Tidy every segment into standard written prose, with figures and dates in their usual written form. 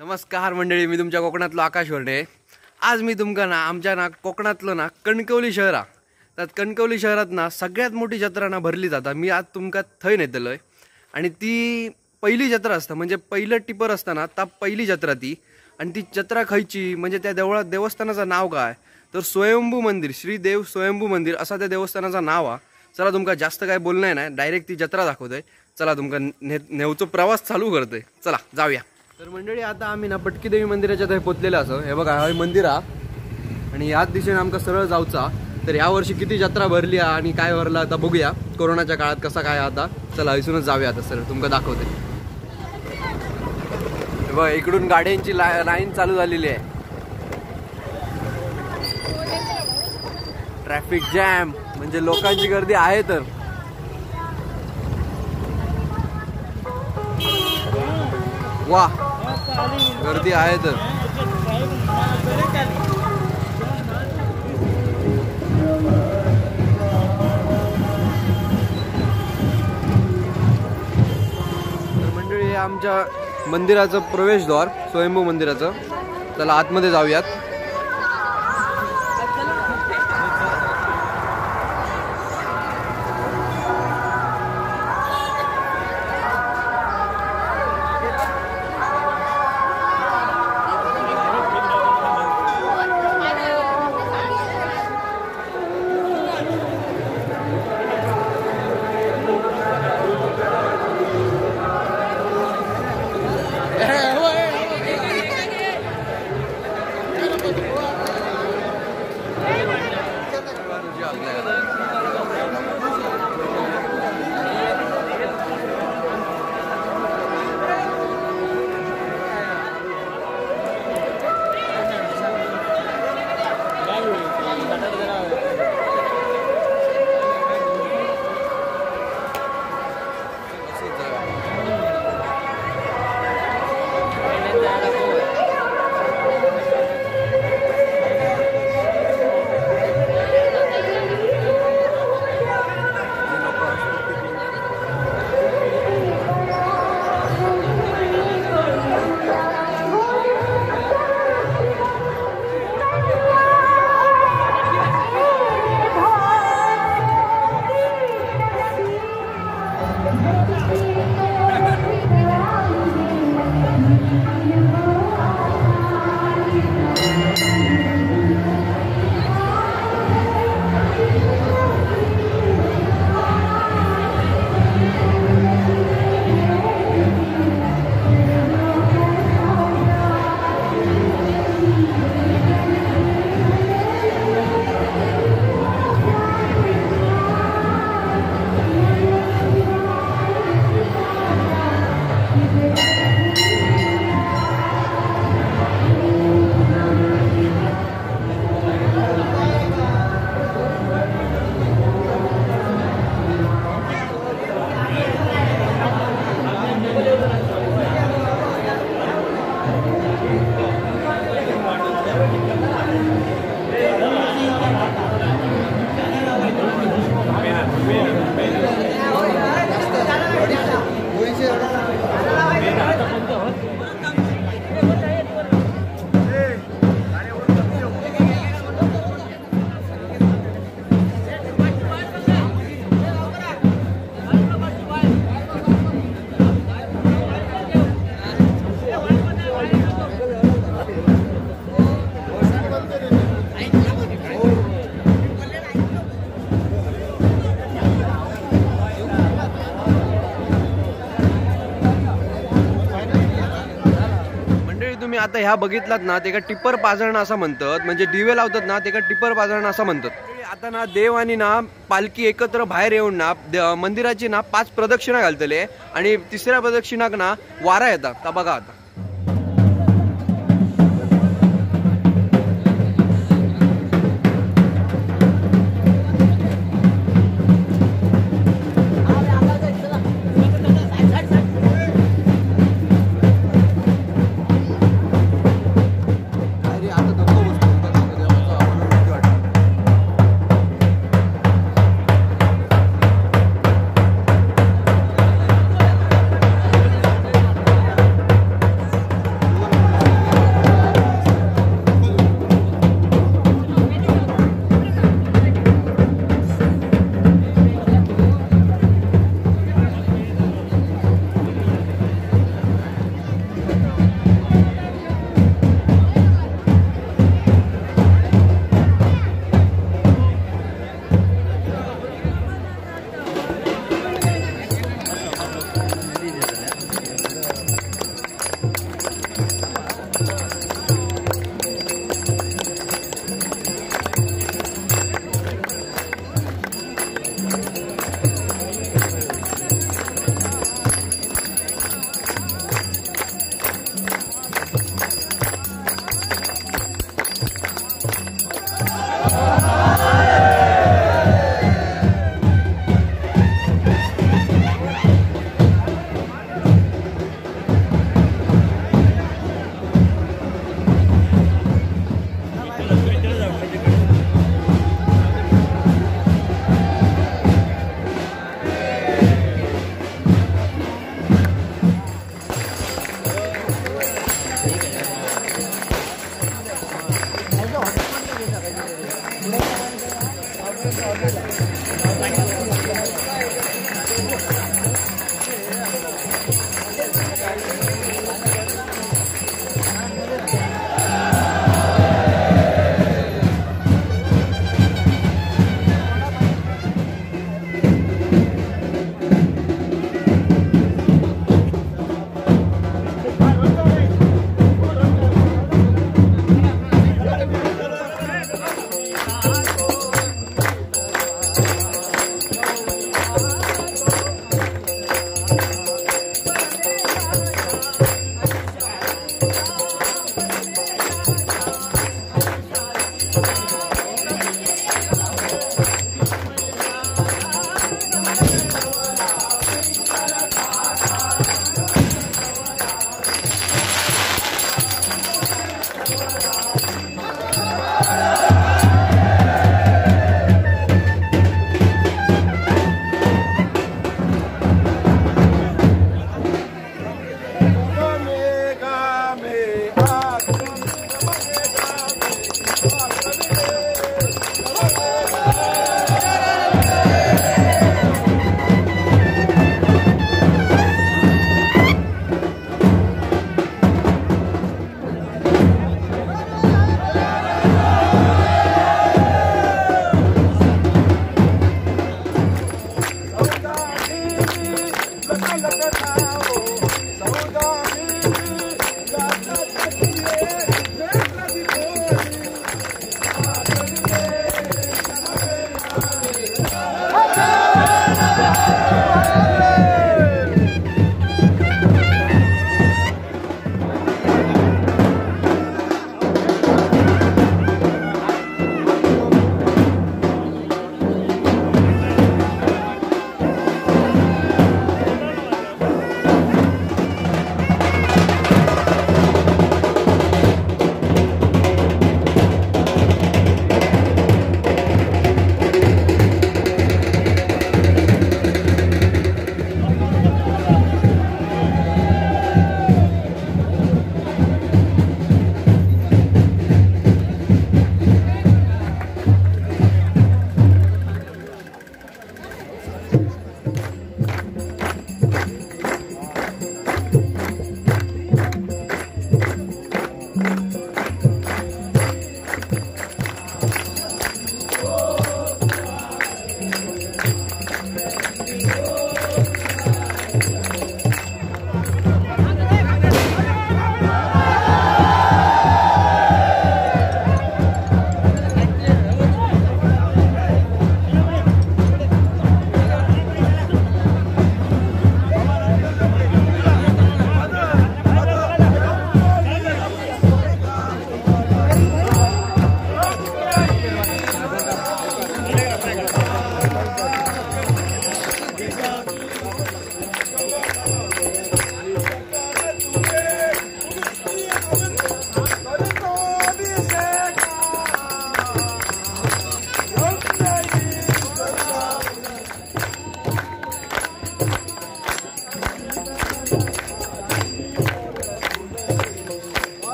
नमस्कार मंडळी, मी तुमच्या कोकणातलो आकाश वर्डे। आज मी तुमका ना आमच्या ना कोकणातलं ना कणकवली शहर हा, त्यात कणकवली शहरात ना सगळ्यात मोठी जत्रा ना भरली जाता। मी आज तुमका थंय नेतलोय आणि ती पहिली जत्रा असता, म्हणजे पहिलं टिपर असताना ता पहिली जत्रा ती। आणि ती जत्रा खयची म्हणजे त्या देवळात देवस्थानाचं नाव काय तर स्वयंभू मंदिर, श्री देव स्वयंभू मंदिर असा त्या देवस्थानाचं नाव हा। चला तुमका जास्त काय बोलणं नाही, डायरेक्ट ती जत्रा दाखवतोय। चला तुमका नेवचो प्रवास चालू करतोय, चला जाऊया। तर मंडळी आता आम्ही ना पटकी देवी मंदिराच्या थंय पोचलेलो असो। हे बघा हे मंदिर हा आणि याच दिशेने आमका सरळ जाऊचा। तर या वर्षी किती जत्रा भरली आणि काय भरला आता बघूया, कोरोनाच्या काळात कसा काय आता। चला इथूनच जाऊया आता सरळ, तुमका दाखवते। हे बघा इकडून गाड्यांची लाईन चालू झालेली आहे। ट्रॅफिक जॅम म्हणजे लोकांची गर्दी आहे तर। वा गर्दी आहे तर। तर मंडळी हे आमच्या मंदिराचं प्रवेशद्वार, स्वयंभू मंदिराचं। चला आतमध्ये जाऊयात। तुम्ही आता ह्या बघितलात ना ते का टिप्पर पाजळणं असं म्हणतात, म्हणजे दिवे लावतात ना ते का टिप्पर पाजळणं असं म्हणतात। आता ना देव आणि ना पालखी एकत्र बाहेर येऊन ना मंदिराची ना 5 प्रदक्षिणा घालतले आणि तिसऱ्या प्रदक्षिणाक ना वारा येतात। आता बघा आता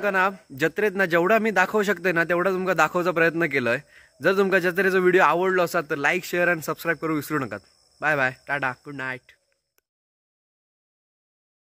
तुमका ना जत्रेत ना जेवढा मी दाखवू शकते ना तेवढा तुमका दाखवचा प्रयत्न केलोय. जर तुमका जत्रेचा व्हिडिओ आवडलो असाल तर लाईक, शेअर आणि सबस्क्राईब करू विसरू नका. Bye bye, tata, good night.